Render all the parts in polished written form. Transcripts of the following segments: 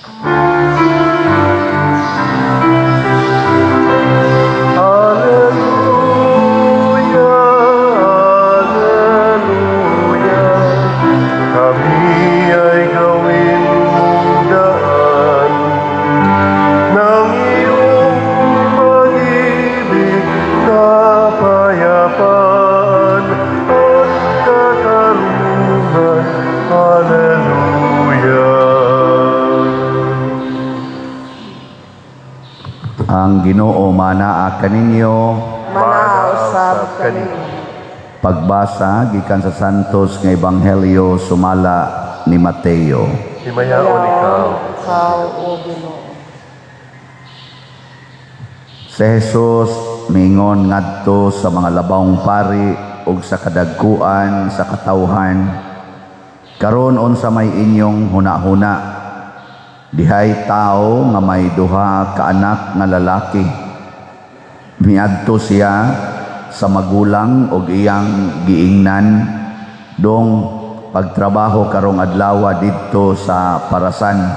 Alleluia, Alleluia, kami ay gawin mong daan ng iyong pag-ibig, kapayapaan at katarungan. Alleluia. Ang Ginoo manaa kaninyo. Manaa usab kaninyo. Pagbasa gikan sa Santos nga Ebanghelyo sumala ni Mateo. Himayaon ikaw. Ikaw, O Ginoo. Si Jesus miingon ngadto sa mga labawng pari ug sa kadagkuan sa katawhan, "Karon, unsa may inyong hunahuna? Dihay tao nga may duha ka anak nga lalaki. Miadto siya sa magulang og iyang giingnan, 'Dong, pagtrabaho karong adlaw didto sa parasan.'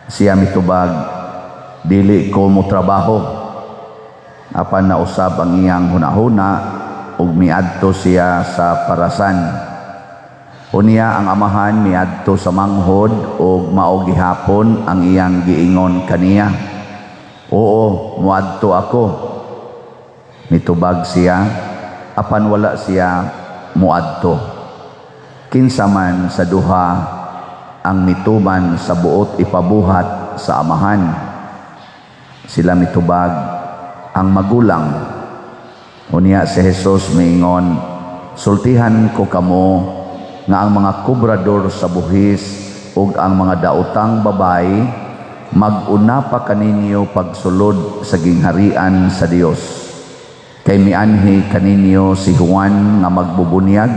Siya mitubag, 'Dili ko mo trabaho.' Apan nausab ang iyang hunahuna ug miadto siya sa parasan. Unya ang amahan miadto sa manghod ug mao gihapon ang iyang giingon kaniya, 'Oo, muadto ako.' Mitubag siya, apan wala siya muadto. Kinsa man sa duha ang mituman sa buot ipabuhat sa amahan?" Sila mitubag, "Ang magulang." Unya si Jesus miingon, "Sultihan ko kamo nga ang mga kobrador sa buhis ug ang mga daotang babayi mag-una pa kaninyo pagsulod sa gingharian sa Dios. Kay mianhi kaninyo si Juan nga magbubunyag,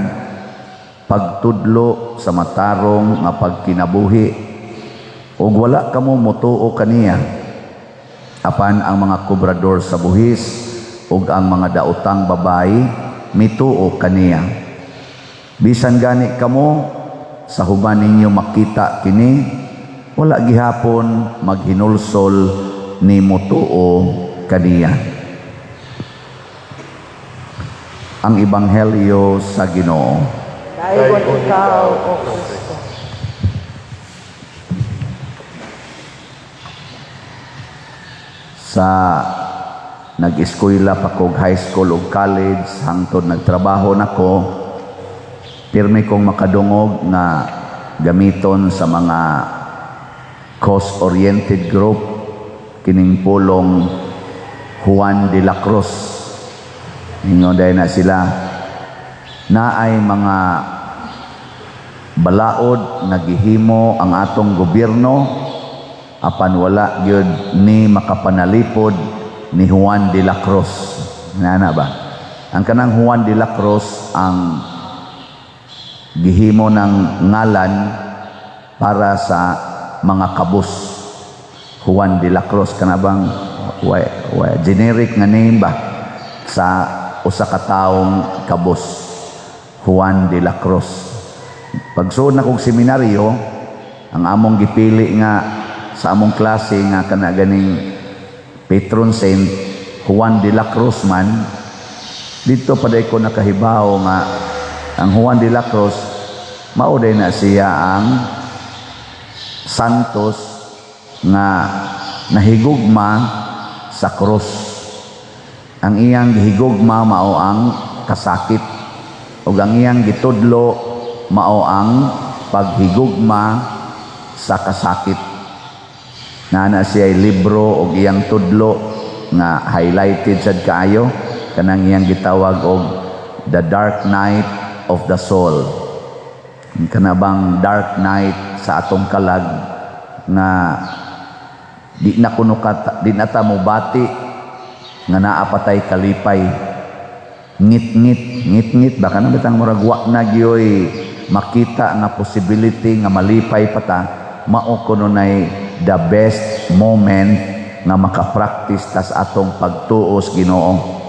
pagtudlo sa matarong nga pagkinabuhi, ug wala kamo motuo kaniya. Apan ang mga kobrador sa buhis ug ang mga daotang babayi mituo kaniya. Bisan gani kamo, sa human ninyo makita kini, wala gihapon maghinulsol ni motuo kaniya." Ang Ebanghelyo sa Ginoo. Daygon ikaw, O Kristo. Sa nag-eskwela pa kog high school ug college hangtod nagtrabaho nako, pirmi kong makadungog nga gamiton sa mga cause-oriented group kining pulong Juan de la Cruz. Ingon dahil na sila, naay mga balaod nga gihimo ang atong gobyerno, apan wala gyud ni makapanalipod ni Juan de la Cruz. Nana ba? Ang kanang Juan de la Cruz ang gihimo ng ngalan para sa mga kabus. Juan de la Cruz, kana bang wa, wa, generic nga name ba sa usa ka taong kabus, Juan de la Cruz. Pagsuod na kog seminaryo, ang among gipili nga sa among klase nga kana ganing patron saint, Juan de la Cruz man. Dito pa ko nakahibaw nga ang Juan de la Cruz mao day na siya ang santos nga nahigugma sa krus. Ang iyang gihigugma mao ang kasakit ug ang iyang gitudlo mao ang paghigugma sa kasakit. Naa siya libro og iyang tudlo nga highlighted sad kaayo, kanang iyang gitawag og The Dark Night of the Soul. Kana bang dark night sa atong kalag nga di na kuno ka, di na ta mobati nga naa pa tay kalipay, ngit-ngit, ngit-ngit ba, kanang bitang murag wa na gyoy makita nga possibility nga malipay pa ta. Mao kuno nay the best moment nga makapractice tas atong pagtuo sa Ginoo,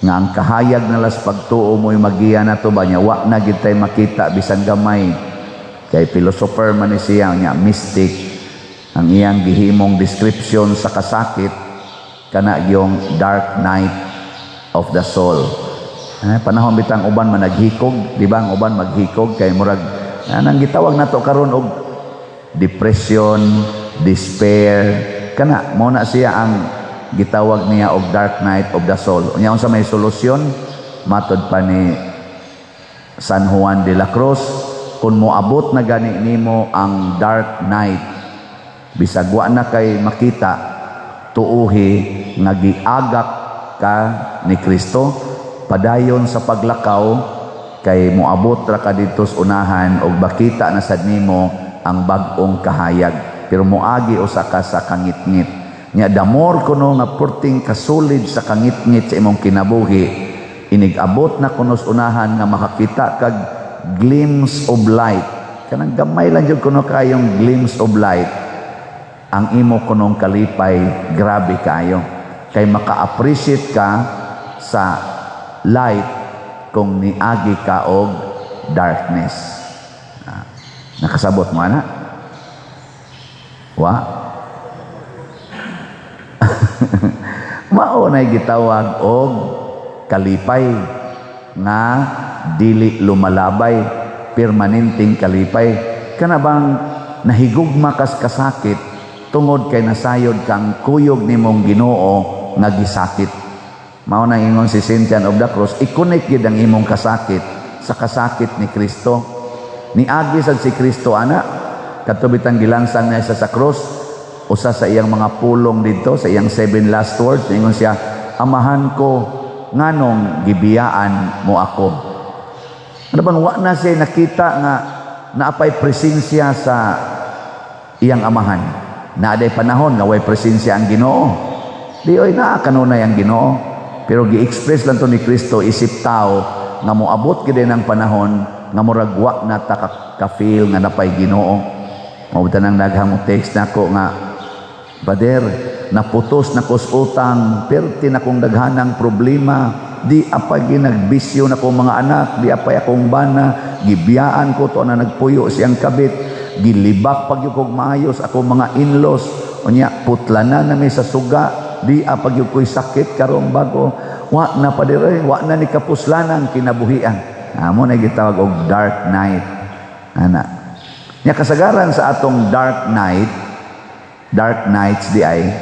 nga ang kahayag na las pagtuo mo'y magiya na to ba niya, wa na gid tay makita bisan gamay, kay philosopher man ni siya nya mystic. Ang iyang gihimong description sa kasakit kana yung dark night of the soul. Eh, panahon bitang uban man naghikog, di ba, ang uban maghikog kay murag anang gitawag nato karon og depression, despair, kana mo na siya ang gitawag niya og dark night of the soul. Unya unsa may solusyon? Matod pa ni San Juan de la Cruz, kung moabot na gani nimo ang dark night, bisag wa na kay makita, tuuhi nga giagak ka ni Kristo, padayon sa paglakaw kay moabot ra ka didto sa unahan og makita na sad nimo ang bag-ong kahayag, pero moagi usa ka sa kangitngit. Nya the more kuno nga perting kasulid sa kangitngit sa imong kinabuhi, inig-abot na kuno sa unahan nga makakita kag glimpse of light, kanang gamay lang jud kuno kayong glimpse of light, ang imo kunong kalipay grabe kayo kay maka-appreciate ka sa light kung niagi ka og darkness. Ah, nakasabot mo ana? Wa mao nay gitawag og kalipay nga dili lumalabay, permanenteng kalipay. Kana bang nahigugma kas kasakit tungod kay nasayod kang kuyog nimong Ginoo nga gisakit. Mao nang ingon si Saint John of the Cross, i-connect gyud ang imong kasakit sa kasakit ni Kristo. Niagi sad si Kristo ana. Kadto bitang gilansang niya siya sa cross, usa sa iyang mga pulong didto sa iyang seven last words, ingon siya, "Amahan ko, nganong gibiyaan mo ako?" Ano bang wa na siya nakita nga naapay presensya sa iyang amahan? Naaday panahon nga way presensya ang Ginoo. Di oy, naa kanunay ang Ginoo. Pero gi-express lang to ni Kristo isip tao nga moabot gid ang panahon nga murag wa na ta ka-feel nga napay Ginoo. Mao nang daghang mo text nako nga, "Pader, naputos na kos utang, perti na kong daghanang problema, di apay ginagbisyo na kong mga anak, di apay akong bana, gibiyaan ko to na nagpuyo siyang kabit, gilibak pag kog maayos akong mga in-laws, unya putla na nami sa suga, di apag ko'y sakit karong bago, wa na, pader, eh, wa na ni kapuslanang kinabuhian." Amo na gitawag og dark night ana. Nya kasagaran sa atong dark night, dark nights di ay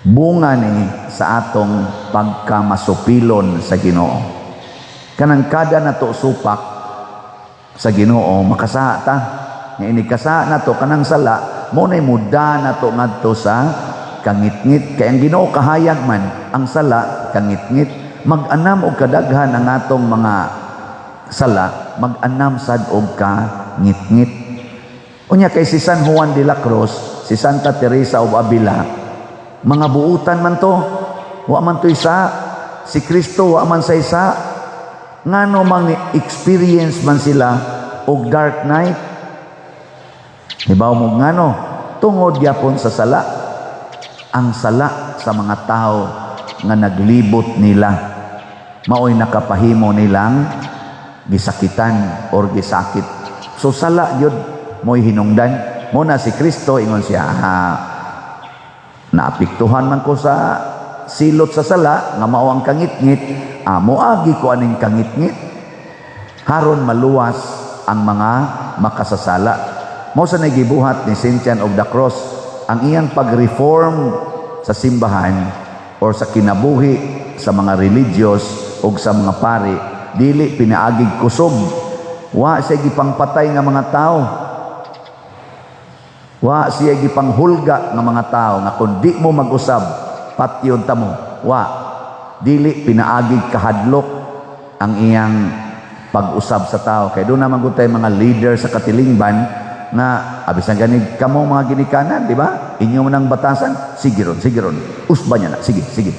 bunga ni sa atong pagkamasupilon sa Ginoo. Kanang kada nato supak sa Ginoo, makasaha ta. Nga inig kasaha nato kanang sala, mo nay muda nato ngadto sa kangitngit, kay ang Ginoo kahayag man, ang sala kangitngit. Mag-anam og kadaghan ang atong mga sala, mag-anam sad og kangitngit. Unya kay si San Juan de la Cruz, si Santa Teresa of Avila, mga buutan man to. Wa man to isa. Si Kristo wa man sa isa. Ngano mang experience man sila og dark night? Hibaw mo ngano? Tungod gyapon sa sala. Ang sala sa mga tao nga naglibot nila maoy nakapahimo nilang gisakitan or gisakit. So sala gyud mo'y hinungdan. Mo na si Kristo ingon siya, "Ah, naapektuhan man ko sa silot sa sala nga mao ang kangitngit, ah, moagi ko aning kangitngit haron maluwas ang mga makasasala." Mao sa nagibuhat ni Saint John of the Cross ang iyang pag-reform sa simbahan or sa kinabuhi sa mga religious o sa mga pari, dili pinaagig kusog. Wa siya gipangpatay nga mga tao. Wa siya gipanghulga nga mga tao nga kung di mo mag-usab, patyon ta mo. Wa. Dili pinaagig kahadlok ang iyang pag-usab sa tao. Kay doon naman gud tay mga leader sa katilingban nga abis na ganig kamo mga ginikanan, di ba? Inyo nang batasan, sige ron, sige ron. Usba niya na, sige, sige.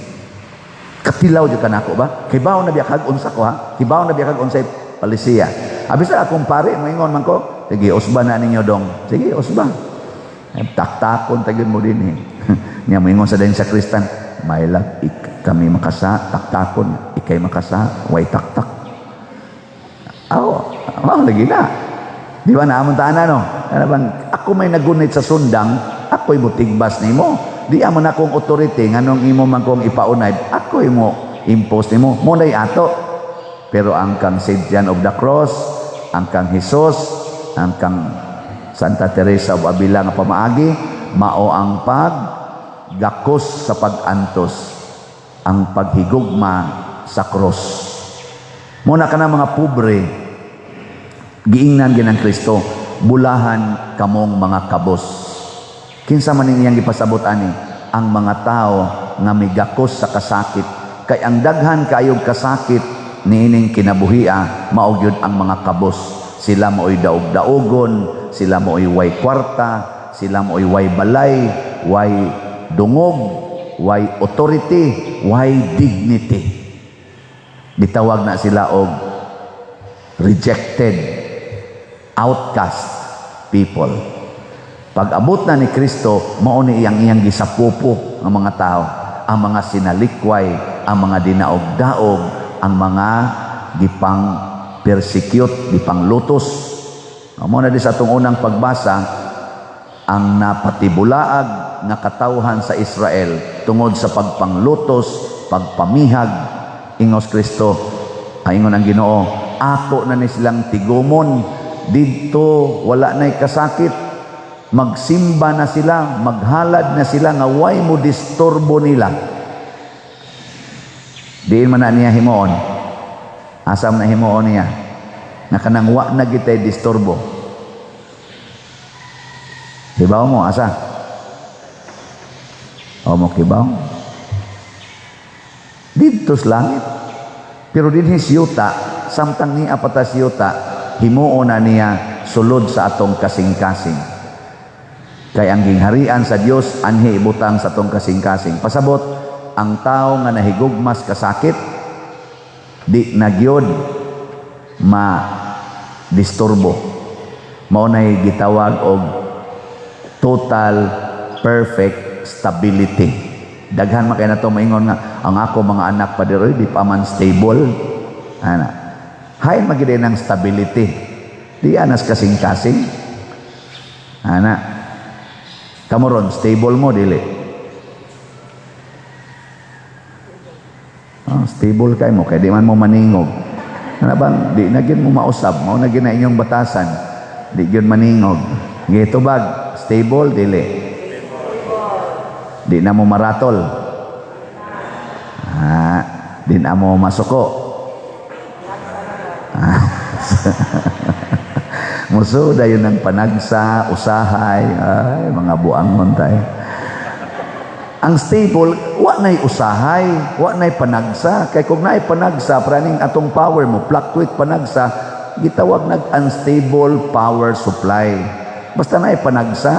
Katilaw jud kanako ba? Kibaw na biya kag unsa ko ha? Kibaw na biya kag unsay palisiya. Abis na akong pare, moingon man ko, "Sige, usba na ninyo dong." Sige, usba. Eh, taktakon tagin mo din eh. Niya moingon sa din sa Kristan, "May lag, kami makasa, taktakon, ikay makasa, way taktak." Aw, mao lagi na. Di ba naamon ta no? Ano bang Ako may nagunit sa sundang, ako'y mutigbas nimo. Di man akong authority, nganong imo man kong ipaunay, ako'y mo impose nimo. Mao na'y ato. Pero ang kang Saint John of the Cross, ang kang Jesus, ang kang Santa Teresa of Avila nga pamaagi, mao ang pag gakos sa pag-antos, ang paghigugma sa cross. Mao na kana mga pobre, giingnan gyud ng Kristo, "Bulahan kamong mga kabos." Kinsa man iyang gipasabot ani? Ang mga tao nga migakos sa kasakit. Kay ang daghan kaayog kasakit niining kinabuhia, mao gyud ang mga kabos. Sila mao'y daog-daogon, sila mao'y way kwarta, sila mao'y way balay, way dungog, way authority, way dignity. Gitawag na sila og rejected, outcast people. Pag abot na ni Kristo, mao ni iyang iyang gisapupo ng mga tao, ang mga sinalikway, ang mga dinaog-daog, ang mga gipang persecute, gipang lutos. Mao na di sa atong unang pagbasa, ang napatibulaag nga katawhan sa Israel tungod sa pagpanglutos, pagpamihag, ingos Kristo, ay ingon ang Ginoo, ako na ni silang tigumon didto wala na'y kasakit, magsimba na sila, maghalad na sila nga way mo disturbo nila. Diin man na niya himuon? Asam na himuon niya? Na kanang wa na gitay disturbo. Hibaw mo, asa? O mo kibaw? Didto sa langit. Pero dinhi sa yuta, samtang niya patas yuta, himuon na niya sulod sa atong kasing-kasing. Kay ang gingharian sa Dios anhi ibutang sa atong kasing-kasing. Pasabot, ang tao nga nahigugmas kasakit, di na gyud ma disturbo. Mao nay gitawag og total perfect stability. Daghan man kay nato maingon nga ang ako mga anak pa diri di pa man stable. Ana. Hain man gyud ng stability. Di anas kasing-kasing. Ana. Kamo ron, stable mo dili? Oh, stable kay mo kay di man mo maningog. Ana bang di na gyud mo mausab, mao na gyud na inyong batasan. Di gyud maningog. Gitubag, stable dili? Di na mo maratol. Ah, di na mo masuko. Ah. Muso dayon ng panagsa, usahay, ay, mga buangon tayo. Ang stable, wa na'y usahay, wa na'y panagsa. Kay kung na'y panagsa, praning atong power mo, fluctuate panagsa, gitawag nag unstable power supply. Basta na'y panagsa,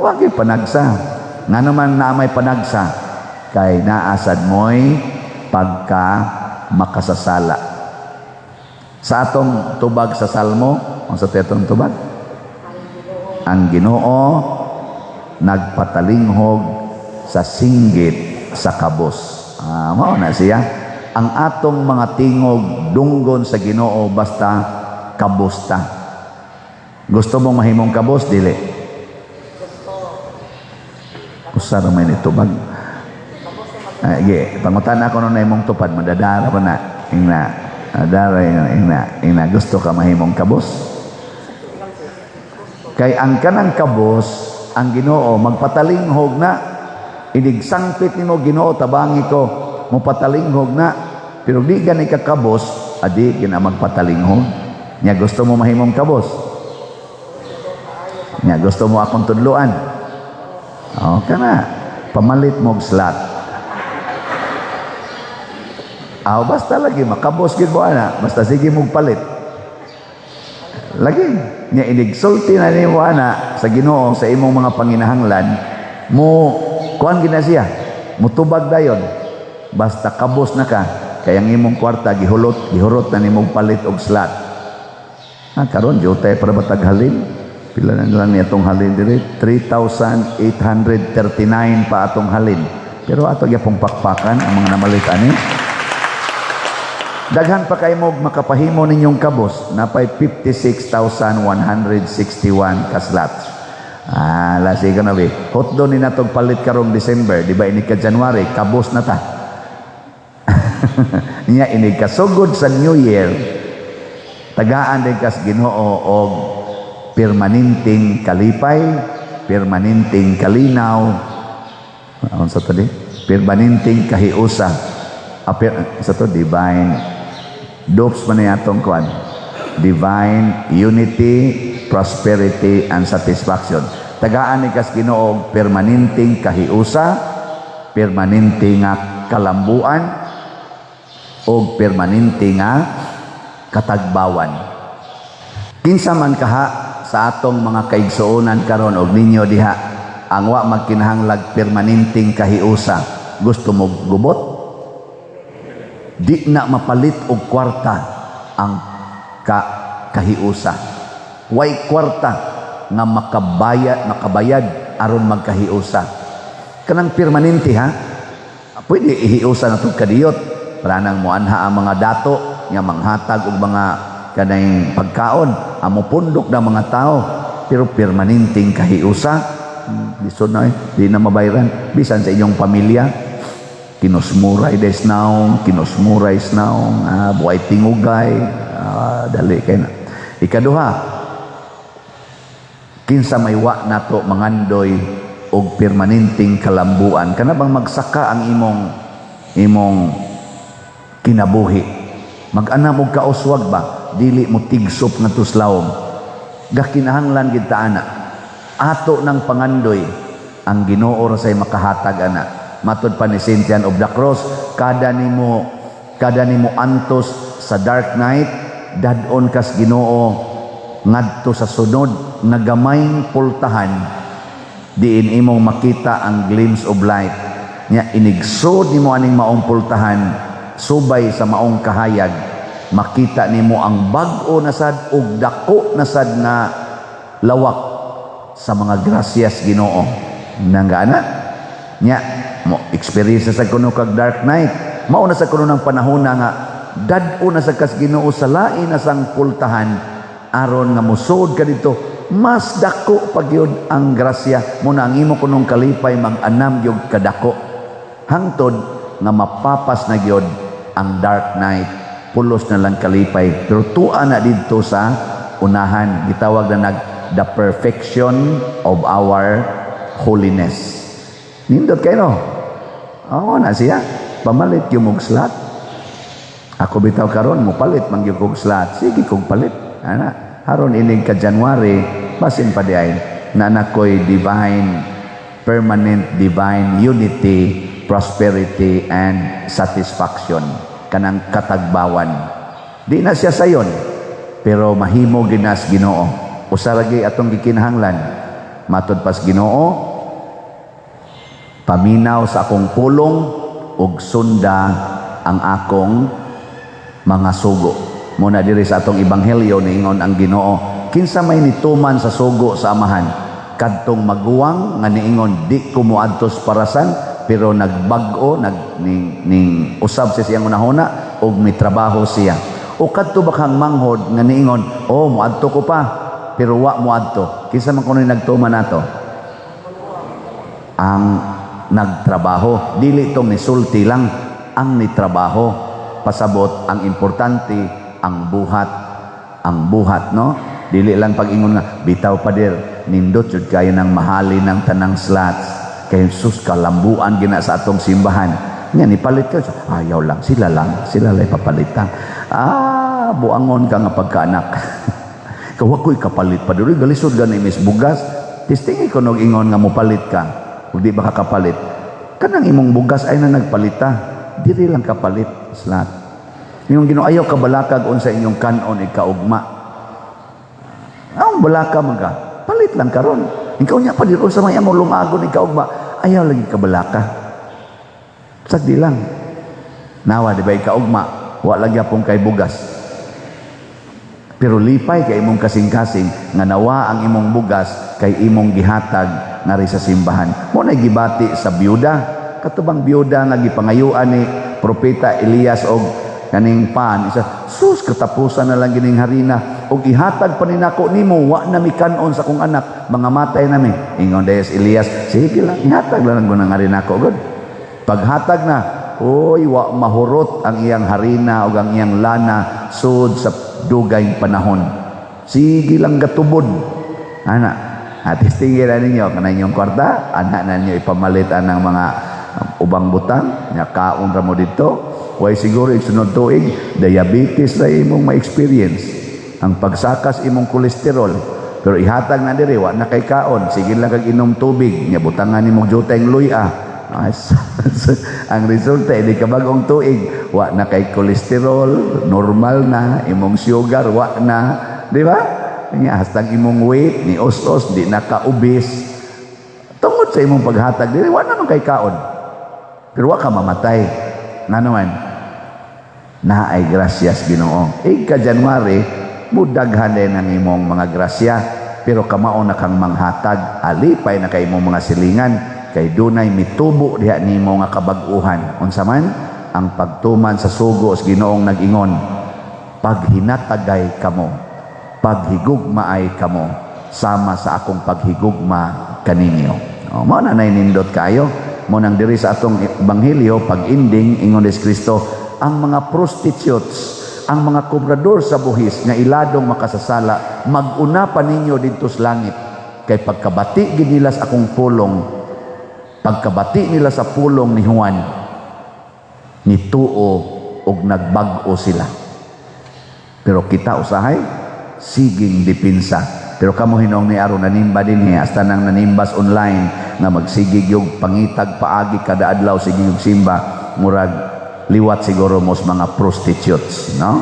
wa gyud panagsa. Nga naman na may panagsa, kay naasad mo'y pagka makasasala. Sa atong tubag sa Salmo, ang sa atong tubag, ang Ginoo nagpatalinghog sa singgit sa kabos. Ah, mao na siya. Ang atong mga tingog dunggon sa Ginoo basta kabos ta. Gusto mong mahimong kabos, dili? Usa ra may nitubag. Ay, ge, pangutan ako nun na imong tupad, madadara pa na. Ingna, madadara, ingna, ingna, ingna, gusto ka mahimong kabos? Kay ang kanang kabos, ang Ginoo magpatalinghog na. Inig sangpit nimo, "Ginoo, tabangi ko," mopatalinghog na. Pero di gani ka kabos, adi gina magpatalinghog. Nya gusto mo mahimong kabos? Nya gusto mo akong tudluan? O kana, pamalit mo og slot. Aw, basta lagi makabos gid mo ana, basta sige mong palit. Lagi nya inigsulti na nimo ana sa Ginoo sa imong mga panginahanglan, mo kuan gid na siya, mutubag dayon. Basta kabos na ka, kay ang imong kwarta gihulot, gihurot na nimong palit og slot. Ah, karon jutay para batag halin. Pila na lang niya atong halin diri? 3,839 pa atong halin. Pero ato gyapong pakpakan ang mga namalit ani. Daghan pa kay mo makapahimo ninyong kabos, napay 56,161 ka slots. Ah, lasi ka na be. Hotdo ni natog palit karong December, di ba inig ka January, kabos na ta. Niya inig kasugod sa New Year, tagaan din kas Ginoo og permanenteng kalipay, permanenteng kalinaw, unsa to di? Permanenteng kahiusa. Sa to divine dopes man ni atong kwan. Divine unity, prosperity and satisfaction. Tagaan ni kas Ginoo og permanenteng kahiusa, permanente nga kalambuan og permanente nga katagbawan. Kinsa man kaha sa atong mga kaigsuonan karon og ninyo diha ang wa magkinahanglag permanenteng kahiusa, gusto mo gubot? Di na mapalit og kwarta ang kahiusa. Way kwarta nga makabayad aron magkahiusa. Kanang permanente ha. Pwede ihiusa na tong kadiyot. Para nang muanha ang mga dato nga manghatag og mga kanang pagkaon, amo pundok na mga tao, pero permanenteng kahiusa, lisod na eh, di na mabayran. Bisan sa inyong pamilya, kinusmuray des naong, kinusmuray naong, buhay tingugay, dali kay na. Ikaduha, kinsa may wa nato mangandoy og permanenteng kalambuan, kana bang magsaka ang imong kinabuhi, mag-anam og kauswag ba, dili mo tigsop nga tuslawom, gakinahanglan gid ta ana. Ato ng pangandoy ang Ginoo ra say makahatag ana. Matud pa ni Saint John of the Cross, kada nimo antos sa dark night, dad-on kas Ginoo ngadto sa sunod nga gamayng pultahan diin imong makita ang glimpse of light. Nya inigsod nimo aning maong pultahan, subay sa maong kahayag, makita nimo ang bag-o na sad ug dako na sad nga lawak sa mga grasyas Ginoo. Nangana nya mo experience sa kuno kag dark night, mao na sa kuno ng panahon na nga dad-o na sa kas Ginoo sa lain na sang pultahan aron nga musod ka dito, mas dako pa gyud ang grasya mo na ang imo kunong kalipay mag-anam gyud kadako hangtod nga mapapas na gyud ang dark night, pulos na lang kalipay. Pero tua na didto sa unahan, gitawag na nag the perfection of our holiness. Nindot kayo, no? Oo na siya, pamalit yung mong slot. Ako bitaw karon mo palit man gyud kog slot, sige kog palit ana aron inig ka January, basin pa di ay na nakoy divine permanent divine unity, prosperity and satisfaction, kanang katagbawan. Di na siya sayon, pero mahimo ginas Ginoo. Usa ra gyud atong gikinahanglan, matud pas Ginoo, "Paminaw sa akong pulong ug sunda ang akong mga sugo." Muna diri sa atong ebanghelyo, niingon ang Ginoo, kinsa may nituman sa sugo sa Amahan? Kadtong maguwang nga niingon, "Di ko moadto sa parasan," pero nagbag-o nag ning usab siya siyang unahuna ug mitrabaho siya? O kadto ba kang manghod nga niingon, "Oh, moadto ko pa," pero wa moadto? Kinsa man kuno nagtuman nato? Ang nagtrabaho, dili tong nisulti lang, ang nitrabaho. Pasabot ang importante ang buhat, ang buhat, no? Dili lang pag-ingon nga, "Bitaw, pader, nindot jud kayo ng mahali ng tanang slots kay sus kalambuan gina sa atong simbahan." Nya nipalit ka, ayaw lang, sila lang, sila lang papalitan. Ah, buangon ka nga pagkaanak. Kawa ko'y kapalit pa diri, galisod gani mis bugas. Testingi ko nog ingon nga mopalit ka. Ug di ba ka kapalit? Kanang imong bugas ay na nagpalita. Diri lang kapalit slot. Yung Ginoo, ayaw kabalakag unsa inyong kanon ikaugma. Ang balaka man ka, palit lang karon. Ikaw nya pa diri sa may among lungagon ikaugma, ayaw lagi kabalaka. Sagdi lang. Nawa di ba ikaugma, wa lagi apong kay bugas. Pero lipay kay imong kasing-kasing nga nawa ang imong bugas kay imong gihatag ngari sa simbahan. Mo na gibati sa byuda. Katubang byuda nga gipangayuan ni Propeta Elias og Kaning pan isa, sus, katapusan na lang gining harina ug ihatag pa ni nako nimo, wa na mi kanon sa akong anak, mga matay nami. Ingon dayon si Elias, "Sige lang, ihatag lang ko ng harina ko god." Paghatag na, oy, wa mahurot ang iyang harina ug ang iyang lana sud sa dugay panahon. Sige lang gatubod ana. At tingin na ninyo kanang inyong kwarta, ana na ninyo ipamalit anang mga ubang butang nya, kaon ra mo dito. Way siguro sunod tuig diabetes ra imong ma-experience, ang pagsakas imong kolesterol. Pero ihatag na diri, wa na kay kaon, sige lang kag inom tubig nya, butangan nimo jutay luya. As, ang resulta, hindi ka bagong tuig, wa na kay kolesterol, normal na imong sugar, wa na, di ba? Nya hastang imong weight ni os-os, di na ka obese tungod sa imong paghatag diri. Wa naman kay kaon pero wa ka mamatay. Ngano man naay grasyas Ginoo. Ika January, mudaghan din ang imong mga grasya, pero kamao na kang manghatag, alipay na kay imong mga silingan kay dunay mitubo diha nimo nga kabag-uhan. Unsa man ang pagtuman sa sugo sa Ginoong nag-ingon, "Paghinatagay kamo, paghigugmaay kamo sama sa akong paghigugma kaninyo." O, mao na nay nindot kayo mo nang diri sa atong ebanghelyo, pag ending, ingon ni Kristo, ang mga prostitutes, ang mga kobrador sa buhis nga iladong makasasala, mag-una pa ninyo didto sa langit kay pagkabati gid nila sa akong pulong, pagkabati nila sa pulong ni Juan, nituo og nagbag-o sila. Pero kita usahay siging dipinsa. Pero kamo hinong ni aron nanimba dinhi, hasta nang nanimbas online nga magsigig yung pangitag paagi kada adlaw, sige yung simba, murag liwat siguro mo sa mga prostitutes, no?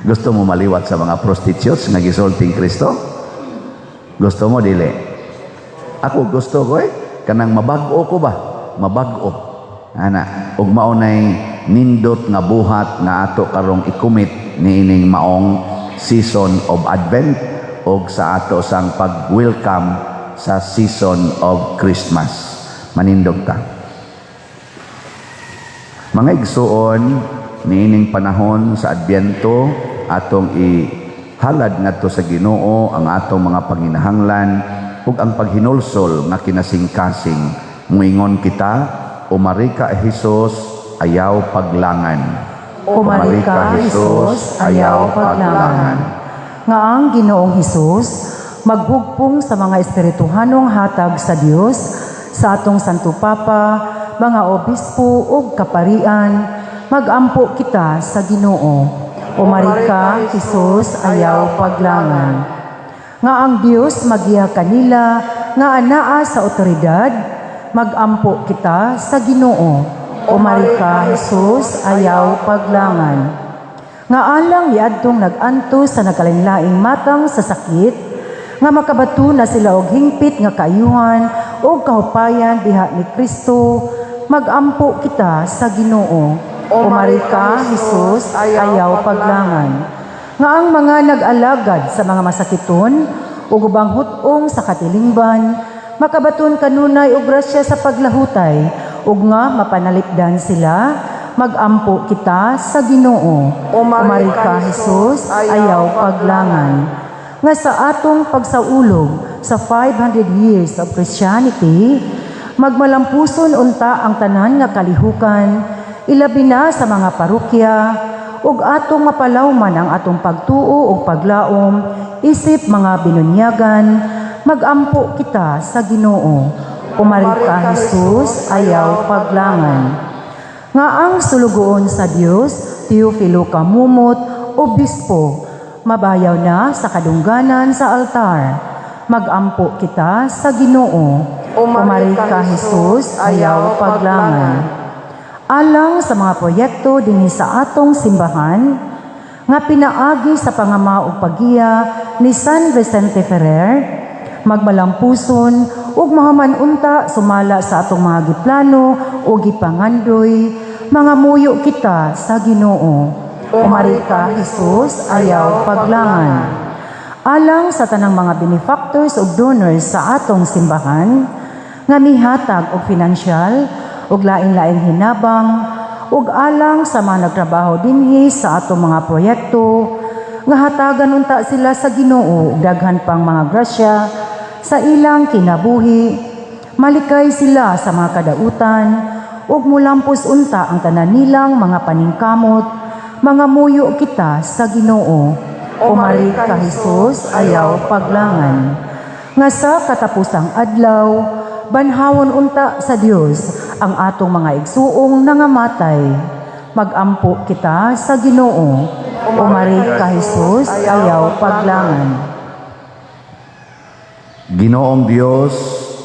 Gusto mo maliwat sa mga prostitutes nga gisulting Kristo? Gusto mo, dili? Ako gusto ko eh, kanang mabag-o ko ba, mabag-o ana, ug mao nay nindot nga buhat nga ato karong i-commit niining maong season of Advent og sa ato sang pag-welcome sa season of Christmas. Manindog ta. Mga igsuon, niining panahon sa Adbyento, atong ihalad ngadto sa Ginoo ang atong mga panginahanglan ug ang paghinulsol nga kinasingkasing. Muingon kita, Umari ka, Hesus, ayaw paglangan. Umari ka, Jesus, ayaw paglangan. Nga ang Ginoong Hesus maghugpong sa mga espirituhanong hatag sa Dios sa atong Santo Papa, mga obispo ug kaparian, magampo kita sa Ginoo. Umari ka, Jesus, ayaw paglangan. Nga ang Dios magiya kanila nga anaa sa otoridad, magampo kita sa Ginoo. Umari ka, Jesus, ayaw paglangan. Nga alang niadtong nag-antos sa nagkalainlaing matang sa sakit, nga makabato na sila og hingpit nga kaayuhan og kahupayan diha ni Kristo, magampo kita sa Ginoo. Umari ka, Jesus, ayaw paglangan. Nga ang mga nag-alagad sa mga masakiton ug ubang hut-ong sa katilingban makabaton kanunay og grasya sa paglahutay ug nga mapanalipdan sila, magampo kita sa Ginoo. Umari ka, Jesus, ayaw paglangan. Nga sa atong pagsaulog sa 500 years of Christianity, magmalampuson unta ang tanan nga kalihukan, ilabi na sa mga parokya, ug atong mapalawman ang atong pagtuo ug paglaom isip mga binunyagan, magampo kita sa Ginoo. Umari ka, Jesus, ayaw paglangan. Nga ang sulugoon sa Dios, Teofilo Camomot, Obispo, mabayaw na sa kadungganan sa altar. Magampo kita sa Ginoo. Umari ka, Jesus, ayaw paglangan. Alang sa mga proyekto dinhi sa atong simbahan, nga pinaagi sa pangama ug paggiya ni San Vicente Ferrer, magmalampuson ug mahuman unta sumala sa atong mga giplano o gipangandoy, mga muyo kita sa Ginoo. Umari ka, Jesus, ayaw paglangan. Alang sa tanang mga benefactors ug donors sa atong simbahan nga mihatag og pinansyal ug lain-laing hinabang ug ug alang sa mga nagtrabaho dinhi sa atong mga proyekto, nga hatagan unta sila sa Ginoo og daghan pang mga grasya sa ilang kinabuhi, malikay sila sa mga kadautan ug mulampos unta ang tanan nilang mga paningkamot, mangamuyo kita sa Ginoo. O Mari ka Jesus, ayaw paglangan. Nga sa katapusang adlaw, banhawon unta sa Dios ang atong mga igsuong nangamatay. Magampo kita sa Ginoo. O Mari ka Jesus, ayaw paglangan. Ginoong Dios,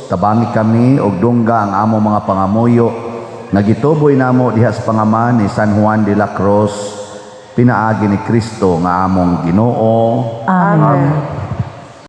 tabangi kami og dungga ang among mga pangamuyo nga gituboy namo diha sa pangaman ni San Juan de la Cruz pinaagi ni Kristo nga among Ginoo. Amen.